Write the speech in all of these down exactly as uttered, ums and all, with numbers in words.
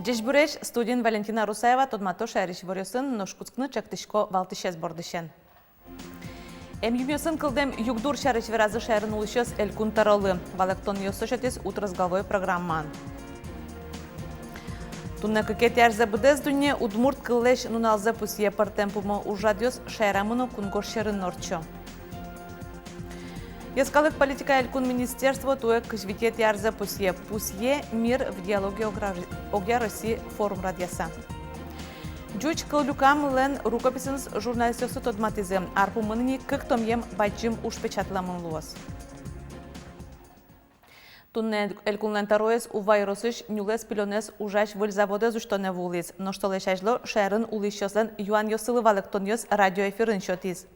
Ӟечбуресь! Студиын Валентина Русаева. Тодмато шаерысь иворъёсын, нош кутскыны ӵектӥсько валтӥсез бордысен. Эмъюмъёсын кылдэм югдур сярысь веразы шаерын улӥсьёс Элькун тӧролы. Валэктонъёссэ сётӥз «Утросголовье» программаын. Туннэ кыкетӥ арзэ быдэс дунне удмурт кыллэсь нуналзэ пусъе. Пӧртэм пумо ужрадъёс шаерамы но кунгож сьӧрын но ортчо. Йӧскалык политикая элькун министерство туэ кызь витетӥ арзэ пусъе. Пусъе «Мир в диалоге» огра-, огъя Россия форум радъяса. Ӟуч кыллюкамлэн рукописеныз журналистъёслы тодматӥзы. Ар пумын ини кык томъем бадӟым уж печатлэмын луоз. Туннэ элькунлэн тӧроез Ува ёросысь нюлэс-пилёнэз ужась выль заводэз усьтонэ вуылӥз. Нош солэсь азьло шаерын улӥсьёслэн юанъёссылы валэктонъёс радиоэфирын сётӥз.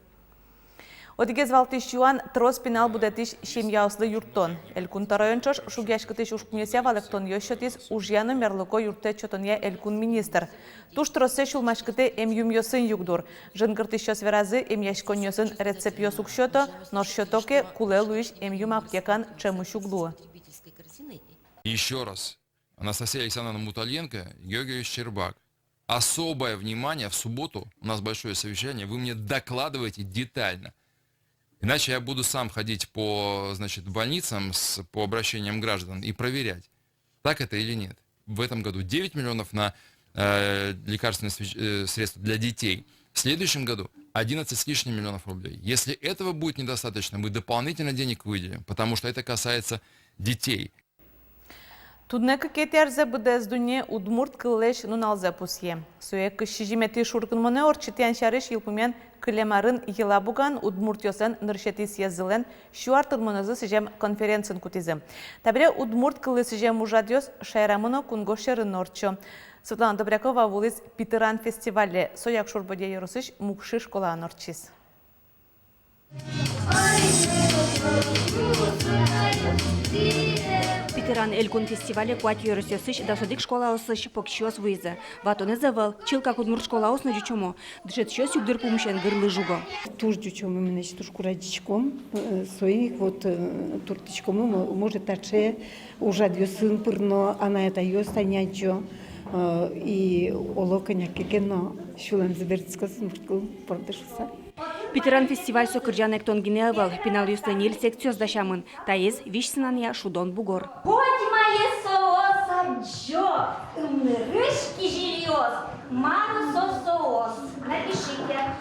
Одӥгез валтӥсь юан — трос пинал будэтӥсь семьяослы юрттон. Элькун тӧроен ӵош шугъяськытӥсь ужпумъёсъя валэктонъёс сётӥз ужъя но мерлыко юрттэт сётонъя элькун министр. Туж троссэ сюлмаськытэ эмъюмъёсын югдур. Жингыртӥсьёс веразы, эмъяськонъёсын рецептъёс уг сёто, нош сёто ке, кулэ луись эмъюм аптекаын ӵемысь уг луы. Ещё раз. Анастасия Александровна Муталенко, Георгий Щербак. Особое внимание в субботу, у нас большое совещание, вы мне докладываете детально. Иначе я буду сам ходить по, значит, больницам с, по обращениям граждан и проверять, так это или нет. В этом году девять миллионов на, э, лекарственные свеч-, э, средства для детей. В следующем году одиннадцать с лишним миллионов рублей. Если этого будет недостаточно, мы дополнительно денег выделим, потому что это касается детей. Туннэ кыкетӥ арзэ быдэс дунне удмурт кыллэсь нуналзэ пусъе. Сое кызь сизьыметӥ шуркынмонэ ортчытъян сярысь йылпумъян кылем арын Елабугаын удмуртъёслэн нырысетӥ съездзылэн сю ар тырмонэзлы сӥзем конференциын кутӥзы. Табере удмурт кыллы сӥзем ужрадъёс шаерамы но, кунгож сьӧрын но ортчо. Светлана Добрякова вуылӥз «Питыран» фестивале. Со Якшур-Бӧдья ёросысь Мукшы школаын ортчиз. «Питыран» элькун фестивале куать ёросъёсысь дас одӥг школаосысь покчиос вуизы. Ватонэз ӧвӧл, чылкак удмурт школаос но ӟучомо. Дышетӥсьёс югдур пумысен гырлы жуго. Туж ӟучомо, ми нош туж курадӟиськом, э, соин ик вот, э, турттӥськом, мо-, может, таӵе ужрадъёсын пырно, анай-атайёс тани адӟо, э, и оло кӧня ке но сюлэмзы берытскоз удмурт кыл борды шуыса. «Питыран» фестиваль со кырӟан-эктон гинэ ӧвӧл, пиналъёслы ньыль секциос дасямын. Таиз визь сынанъя шудон бугор. Котьмае соос адӟо, ымнырысь кизилиос, мар со соос. Напишите.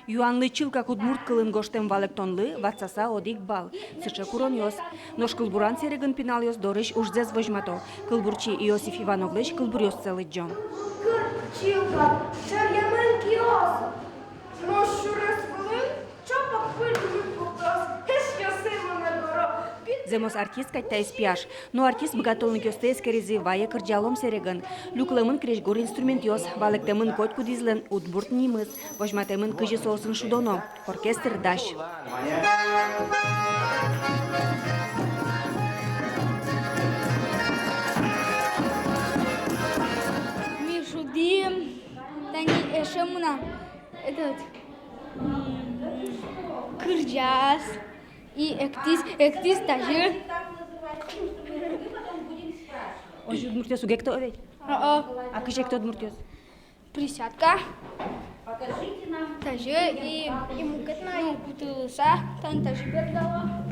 Юанлы, чылкак удмурт кылын гожтэм валэктонлы, ватсаса одӥг балл. Сыӵе куронъёс. Нош кылбуран сэрегын пиналъёс дорысь ужзэс возьмато. Кылбурчи Иосиф Ивановлэсь кылбуръёссэ лыдӟо. Кыр чылкак шаръямын киос. Нош сюрес вылын чапак пыль вуттоз, эшъёсы монэ доро. Зэмос артист кадь таиз пияш. Но артист быгатонлыкъёсты эскеризы вае кырӟалом сэрегын. Люкылэмын крезьгур инструментъёс, валэктэмын котькудӥзлэн удмурт нимыз, возьматэмын, кызьы соосын шудоно. Оркестр дась. Ми шудӥм, тани эше мынам этот, м, кырӟаз и эктӥз, эктӥз тазьы. Озьы удмуртъёс уг экто ведь? О-о. А кызьы экто удмуртъёс? Присядка. Тазьы и, и мукет на, ну, кутылыса, тани тазьы бердало.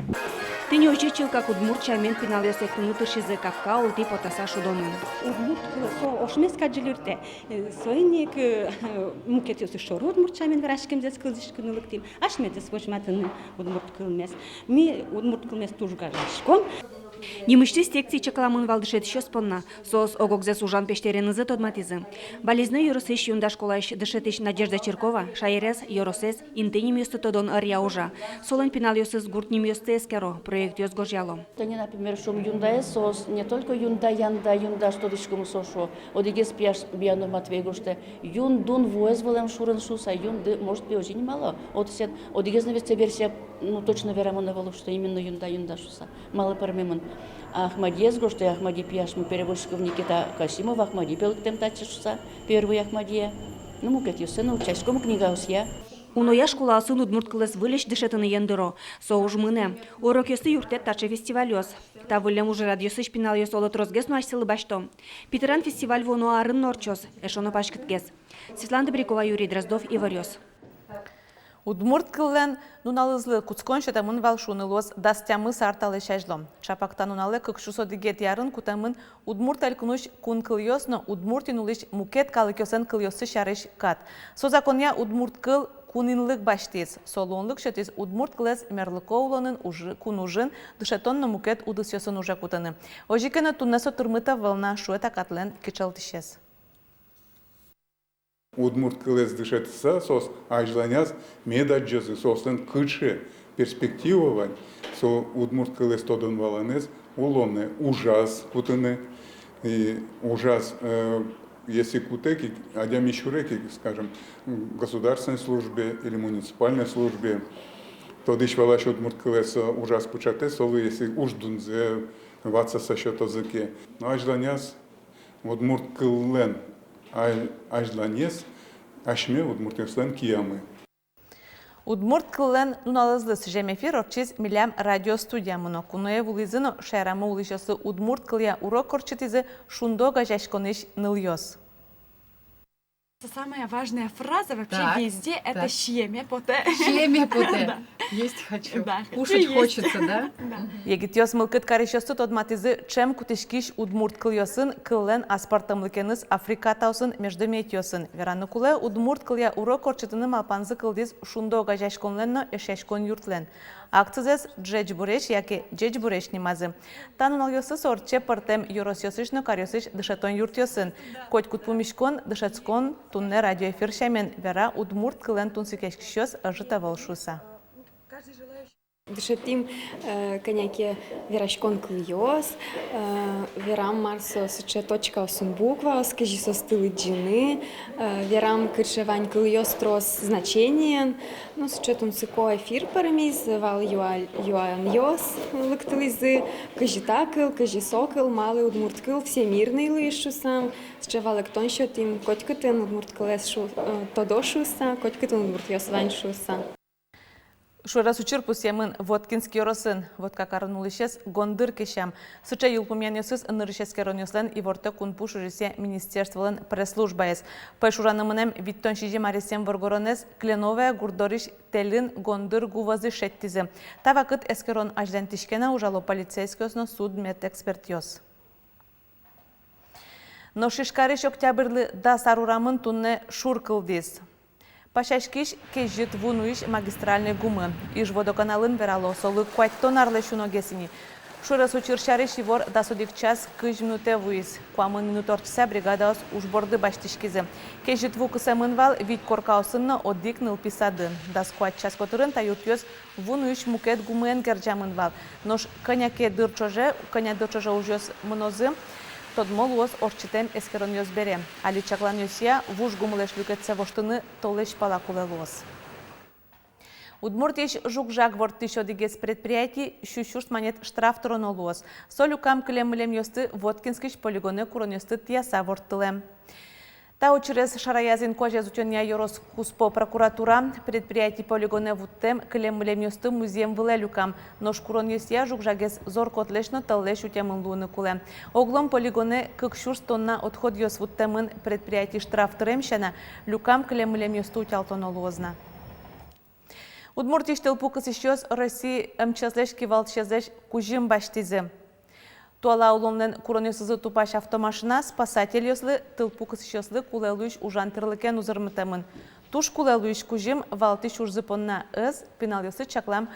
Тӥни озьы чылкак удмурт сямен пиналъёс эктыны тыршизы, капка ултӥ потаса шудонын. Удмурт кыл со ошмес кадь ӝылыртэ. Э, соин ик, э, мукетъёсыз шоры удмурт сямен вераськемзэс кылзӥськыны лыктӥм, асьмедыз возьматыны удмурт кылмес. Ми удмурт кылмес туж гажаськом. Нимысьтыз секция чакламын вал дышетӥсьёс понна. Соос ог-огзэс ужан пестеренызы тодматӥзы. Балезино ёросысь Юнда школаысь дышетӥсь Надежда Чиркова шаерез, ёросэз, интынимъёсты тодон ӧръя ужа. Солэн пиналъёсыз гурт нимъёсты эскеро, проектъёс гожъяло. Тани, например, шуом, Юндаез соос не только Юнда, Янда, Юнда, что дышком со шуо. Одӥгез пияш, Биянов Матвей гожтэ: Юн, Дун, вуэз вылэм шурын шуыса, Юнды, может, пе, озьы нимало. Отысен одӥгез но ведь версия, ну, точно верамон ӧвӧл ук, что именно Юнда, Юнда шуыса. Малы пӧрмемын. А Ахмадиез гожтэ, Ахмади пияш, мы переводчиков Никита Касимов, Ахмади пе лыктэм татчы шуыса, первый Ахмадие. Ну, мукетъёссэ но утчаськом книгаосъя. Уноя школаосын удмурт кылэз выльысь дышетыны ендыро. Со уж мынэ. Урокъёсты юрттэт таӵе фестивальёс. Та выллем ужрадъёсысь пиналъёс оло тросгес но асьсэлы басьто. Питыран фестиваль вуоно арын но ортчоз, эшшо но паськытгес. Светлана Добрякова, Юрий Дроздов, «Иворъёс». Удмурт кыллэн нуналызлы кутскон сётэмын вал, шуыны луоз, дас тямыс ар талэсь азьло. Чапак та нуналэ кык сюрс одӥгетӥ арын кутэмын Удмурт Элькунысь кун кылъёс но Удмуртиын улӥсь мукет калыкъёслэн кылъёссы сярысь кат. Со законъя удмурт кыл кунинлык басьтӥз. Со луонлык сётӥз удмурт кылэз мерлыко улонын, ужы-, кун ужын, дышетон но мукет удысъёсын уже кутыны. Озьы ке но туннэ со тырмыт ӧвӧл на, шуэ та катлэн кичӧлтӥсез. Удмурт кылэз дышетыса, соос азьланяз мед адӟозы, соослэн кыӵе перспектива вань со удмурт кылэз тодон-валанэз улонэ, ужаз кутыны, и ужаз, э, если кутэ ке, адями сюре ке, скажем, государственной службе или муниципальной службе, тодӥсь-валась удмурт кылэз со ужаз пыӵатэ, солы если уждунзэ ватсаса сётозы ке. Но азьланяз удмурт кыллэн а-, азьланез асьме, удмуртъёслэн, киямы. Удмурт кыллэн нуналызлы сӥзем эфир ортчиз милям радиостудиямы но. Куное вуылӥзы но шаерамы улӥсьёслы удмурт кылъя урок ортчытӥзы «Шунды» огазеяськонысь нылъёс. Самая важная фраза вообще. Так, везде — это так. Сиеме потэ. Сиеме потэ. Да. Есть хочу. Да, хочу. Кушать есть. Хочется, да? Да. Егитъёс мылкыд карисьёсты тодматӥзы ӵем кутӥськись удмурт кылъёсын, кыллэн аспӧртэмлыкеныз аффрикатаосын, междометиосын. Вераны кулэ, удмурт кылъя урок ортчытыны малпанзы кылдӥз «Шунды» огазеяськонлэн но Эшъяськон юртлэн. Акцизэс «Ӟечбуресь» яке «Ӟечбуресь» нимазы. Та нуналъёсы со ортче пӧртэм ёросъёсысь но каръёсысь дышетон юртъёсын. Котькуд пумиськон, дышетскон туннэ радиоэфир сямен, вера удмурт кылэн тунсыкъяськисьёс ӧжыт ӧвӧл шуыса. Дышетӥм, э, кӧня ке вераськон кылъёс, э, верам, мар со сыӵе точкаосын букваос, кызьы соосты лыдӟыны, э, верам, кыӵе вань кылъёс трос значениен. Ну, сыӵе тунсыко эфир пӧрмиз, вал юа-, юанъёс лыктылӥзы, кызьы та кыл, кызьы со кыл, малы удмурт кыл всемирный луиз шуыса. Сыӵе валэктон сётӥм, котькытын удмурт кылэз шу-, э, тодо шуыса, котькытын удмуртъёс вань шуыса. Шуэрес учыр пусъемын Воткинск ёросын. Вотка карын улӥсез гондыр кесям. Сыӵе йылпумъянъёсыз нырысь эскеронъёслэн ивортэ кунпу шужъёсъя министерстволэн пресс-службаез. Пӧйшураны мынэм витьтон сизьым аресъем воргоронэз Кленовая гурт дорысь тэльын гондыр гу вӧзысь шедьтӥзы. Та вакыт эскерон азьланьтӥське на, ужало полицейскойёс но судмедэкспертъёс. Нош Ижкарысь Октябрьлы дас ар урамын туннэ шур кылдӥз. Пасяськись кезьыт ву нуись магистральной гумы. Ижводоканалын верало, солы куатьтон арлэсь уногес ини. Шуэрес учыр сярысь ивор дас одӥг час кызь минутэ вуиз. Куамын минут ортчыса бригадаос уж борды басьтӥськизы. Кезьыт ву кысэмын вал вить коркаосын но одӥг нылпи садын. Дас куать час котырын та юртъёс ву нуись мукет гумыен герӟамын вал. Нош кӧня ке дыр ӵоже, кӧня дыр ӵоже ужъёс мынозы, тодмо луоз ортчытэм эскеронъёс бере. Али чакланъёсъя, вуж гумылэсь люкетсэ воштыны толэзь пала кулэ луоз. Удмуртиысь жуг-жаг ворттӥсь одӥгез предприятие сю сюрс манет штраф тыроно луоз. Со люкам кылем-мылемъёсты Воткинскысь полигонэ куронъёсты тӥяса ворттылэм. Та учырез шараяз инкуазез утёнъя ёрос куспо прокуратура. Предприятие полигонэ вуттэм кылем-мылемъёсты музъем вылэ люкам, нош куронъёсъя жуг-жагез зор-котлэсь но тӧллэсь утемын луыны кулэ. Оглом полигонэ кык сюрс тонна отходъёс вуттэмын. Предприятие штраф тырем сяна, люкам кылем-мылемъёсты утялтоно луоз на. Удмуртиысь тылпу кысӥсьёс Россия МЧС-лэсь кивалтӥсезлэсь кузьым басьтӥзы. Туала улонлэн куронъёсызы тупась автомашина спасательёслы, тылпу кысӥсьёслы кулэ луись ужан тӥрлыкен узырмытэмын. Туж кулэ луись кузьым валтӥсь ужзы понна ӧз, пиналъёслы чаклам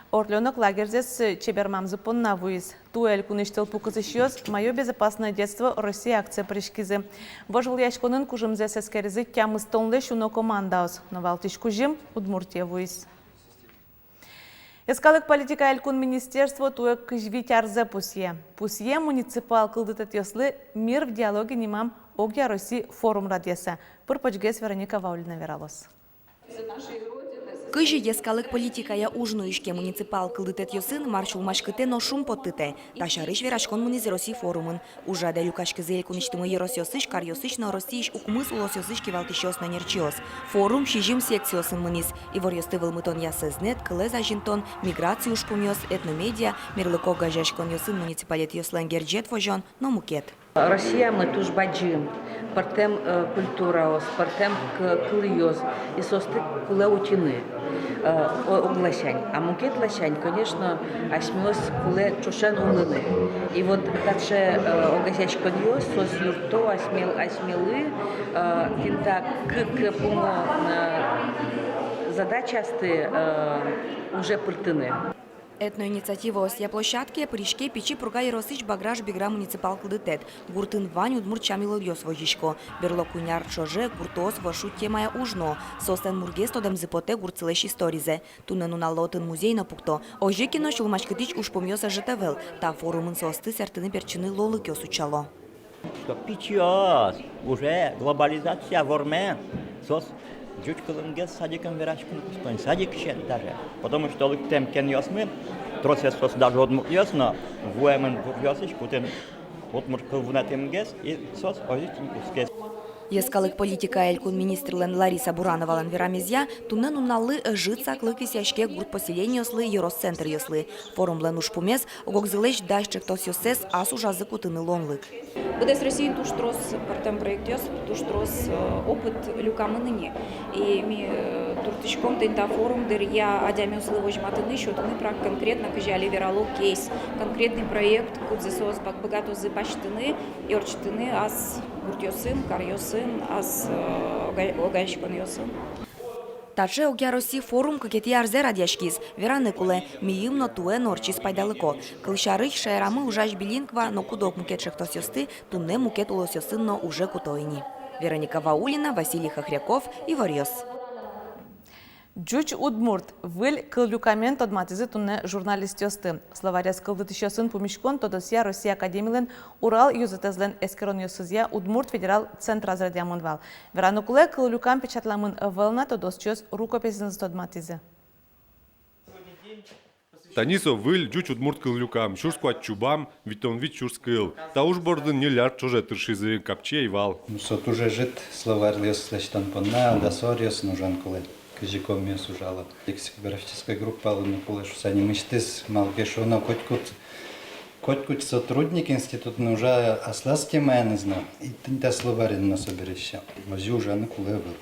«Орлёнок» лагерьзэс чебермамзы понна вуиз. Туэ элькунысь тылпу кысӥсьёс «Моё безопасное детство» Россия акцие пыриськизы. Вожвылъяськонын кужымзэс эскеризы тямыстонлэсь уно командаос, но валтӥсь кузьым Удмуртие вуиз. Йӧскалык политикая элькун министерство туэ кызь вить арзэ пусъе. Пусъе муниципал кылдытэтъёслы «Мир в диалоге» нимам огъя Россия форум радъяса. Пыр-почгес Вероника Ваулина вералоз. Кызьы йӧскалык политикая уж нуиське муниципал кылдытэтъёсын, мар сюлмаськытэ но шумпоттытэ, та сярысь вераськон мынӥз Росси форумын. Ужрадэ люкаськизы элькунысьтымы ёросъёсысь, каръёсысь но Россиысь укмыс улосъёсысь кивалтӥсьёс но нерчиос. Форум сизьым секциосын мынӥз: иворъёсты вӧлмытонъя сэзнэт, кылэз азинтон, миграци ужпумъёс, этномедиа, мерлыко огазеяськонъёсын муниципалитетъёслэн герӟет возён но мукет. Россиямы туж бадӟым, пӧртэм, э, культураос, пӧртэм к-, кылъёс, и соосты кулэ утьыны, э, о-, ог ласянь. А мукет ласянь, конечно, асьмеос кулэ ӵошен улыны. И вот таӵе, э, огазеяськонъёс, соос юртто асьмел-, асьмелы, э, тӥни та к-, к-, пумо, э, задачаосты, э, уже пыртыны. Этноинициативаосъя площадкае пыриське Пичи Пурга ёросысь Баграш-Бигра муниципал кылдытэт. Гуртын вань удмурт сям-йылолъёс возисько. Берло куинь ар ӵоже гуртоос вошут темая уж нуо. Соослэн мургес тодэмзы потэ гуртсылэсь историзэ. Туннэ нуналлы отын музей но пукто. Озьы ке но сюлмаськытӥсь ужпумъёс ӧжыт ӧвӧл. Та форумын соосты сэртыны-пертчыны луонлыкъёс утчало. Что пичиос уже глобализация вормем, соос ӟуч кылынгес садикын вераськыны кутско ни, садикысен даже. Потому что лыктэм кенъёсмы, тросэз соос даже удмуртъёс, но вуэмын гуръёсысь, кытын удмурт кыл вунэтэмгес, и соос озьы ик кутскизы. Йӧскалык политикая элькун министрлэн Лариса Бурановалэн верамезъя, туннэ нуналлы ӧжыт саклык висъяське гурт поселениослы, ёрос центръёслы. Форумлэн ужпумез — ог-огзылэсь дась ӵектосъёссэс ас ужазы кутыны луонлык. Быдэс Россиын туж трос пӧртэм проектъёс, туж трос, э, опыт люкамын ини. И ми, э, туртӥськом тӥни та форум дыръя адямиослы возьматыны, сётыны прак конкретно, кызьы али верало, кейс, конкретный проект, кудзэ соос бак-, быгатозы басьтыны и ортчытыны ас гуртъёсын, каръёсын, ас, э, ога-, огазеяськонъёсын. Таӵе огъя Росси форум кыкетӥ арзэ радъяськиз. Вераны кулэ, мийым но туэ но ортчиз пайдалыко. Кылсярысь, шаерамы ужась «Билингва» но куд-ог мукет ӵектосъёсты туннэ мукет улосъёсын но уже куто ини. Вероника Ваулина, Василий Хохряков, «Иворъёс». Ӟуч-удмурт выль кыллюкамен тодматӥзы туннэ журналистъёсты. Словарез кылдытӥсьёсын пумиськон тодосъя Россия академилэн Урал ёзэтэзлэн эскеронъёсызъя удмурт федерал центраз радъямын вал. Вераны кулэ, кыллюкам печатламын ӧвӧл на, тодосчиос рукописенызы тодматӥзы. Тани со выль ӟуч-удмурт кыллюкам, сюрс куать чубам, витьтон вить сюрс кыл. Та уж бордын ньыль ар ӵоже тыршизы, капчи ӧй вал. Ну, со туж ӧжыт словарьёс лэсьтон понна, дасо аръёсын ужан кулэ, кызьы комиос ужало. Лексикографической группа луыны кулэ шуса нимысьтыз, малы ке шуоно, котькуд, котькуд сотрудник институтын ужа аслаз темаеныз но, и тӥни та словарен но собере ещё. Озьы ужаны кулэ ӧвӧл.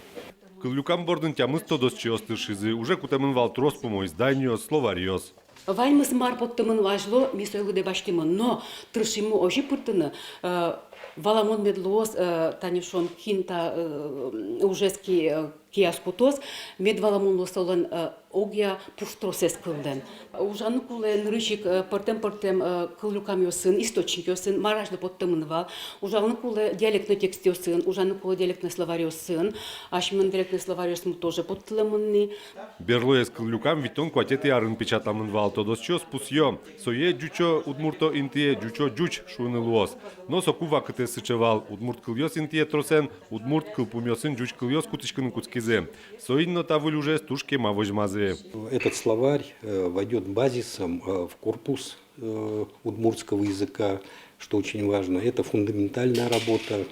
Кыллюкам бордын тямыс тодосчиос тыршизы, уже кутэмын вал трос пумо изданиос, словарьёс. Ваньмыз, мар поттэмын вал азьло, ми сое лыдэ басьтӥмы, но тыршимы озьы пыртыны, э, валамон мед луоз, э, тани шуом, кин та, э, ужез ки-, э, кияз кутоз, мед валамон луоз солэн, э, огъя пуштросэз кыллэн. Ужаны кулэ нырысь ик, э, пӧртэм-пӧртэм, э, кыллюкамъёсын, источникъёсын, мар азьло поттэмын вал. Ужаны кулэ диалектной текстъёсын, ужаны кулэ диалектной словарьёсын, асьмелэн диалектной словарьёсмы тоже поттылэмын ни. Берлоез кыллюкам витьтон куатетӥ арын печатламын вал. Тодосчиос пусъё: сое ӟучо-удмурто интые ӟучо-ӟуч шуыны луоз. Но соку вакытэз сыӵе вал: удмурт кылъёс интые тросэн удмурт кылпумъёсын ӟуч кылъёс кутӥськыны кутскизы. Соин но та выль ужез туж кема возьмазы. Этот словарь, э, войдёт базисом, э, в корпус, э, удмуртского языка, что очень важно. Это фундаментальная работа.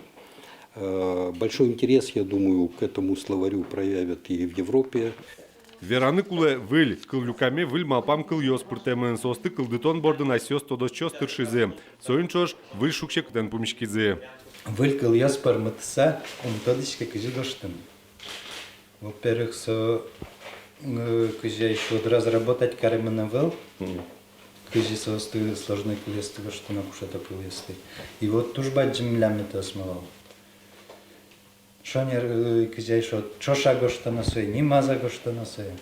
Э, большой интерес, я думаю, к этому словарю проявят и в Европе. Вераны кулэ, выль кыллюкаме выль малпам кылъёс пыртэмын, соосты кылдытон бордын асьсэос тодосчиос тыршизы. Соин ӵош выль шуг-секытэн пумиськизы. Выль кылъёс пӧрмытыса, ум тодӥське, кызьы гожтыны. Во-первых, со, э, кызьы ай шуод, разработать каремын ӧвӧл. Мгм. Кызьы соосты, сложной кылъёсты гожтоно, куашето кылъёсты. И вот туж бадӟым милям методмы вал. Шонер, э, кызьы ай шуод, ӵош-а гожтоно сое, нимаз-а гожтоно сое.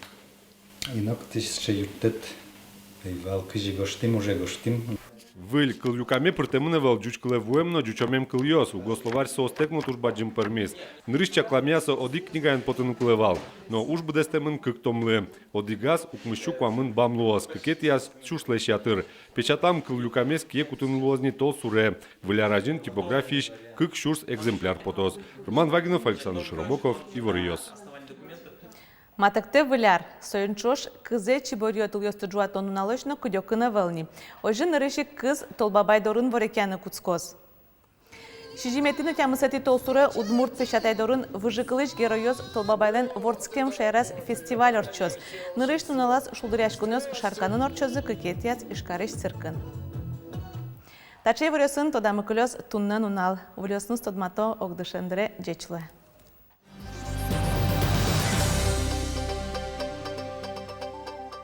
И нокытысь сыӵе юрттэт ӧй вал, кызьы гожтӥм, уже гожтӥм. Выль кыллюкаме пыртэмын ӧвӧл ӟуч кылэ вуэм но ӟучомем кылъёс. Уго словарь соостэк но туж бадӟым пӧрмиз. Нырысь чакламъя, со одӥг книгаен потыны кулэ вал. Но уж быдэстэмын кык томлы. Одӥгаз укмыссю куамын бам луоз, кыкетӥяз сюрслэсь ятыр. Печатлам кыллюкамез кие кутыны луоз ни толсуре. Выль ар азьын типографиысь кык сюрс экземпляр потоз. Роман Вагинов, Александр Широбоков, «Иворъёс». Матэктэ Выль ар. Соин ӵош кызэ чиборъё тылъёсты ӝуатон нуналозь но кыдёкын ӧвӧл ни. Озьы нырысь ик кыз Толбабай дорын ворекъяны кутскоз. Сизьыметӥ но тямысэтӥ толсуре удмурт песятай дорын выжыкылысь геройёс Толбабайлэн вордскем шаераз фестиваль ортчоз. Нырысь нуналаз шулдыръяськонъёс Шарканын ортчозы, кыкетӥяз Ижкарысь циркын. Таӵе иворъёсын тодамы кылёз туннэ нунал. Выльёсыныз тодмато огдышем дыре. Ӟеч луэ.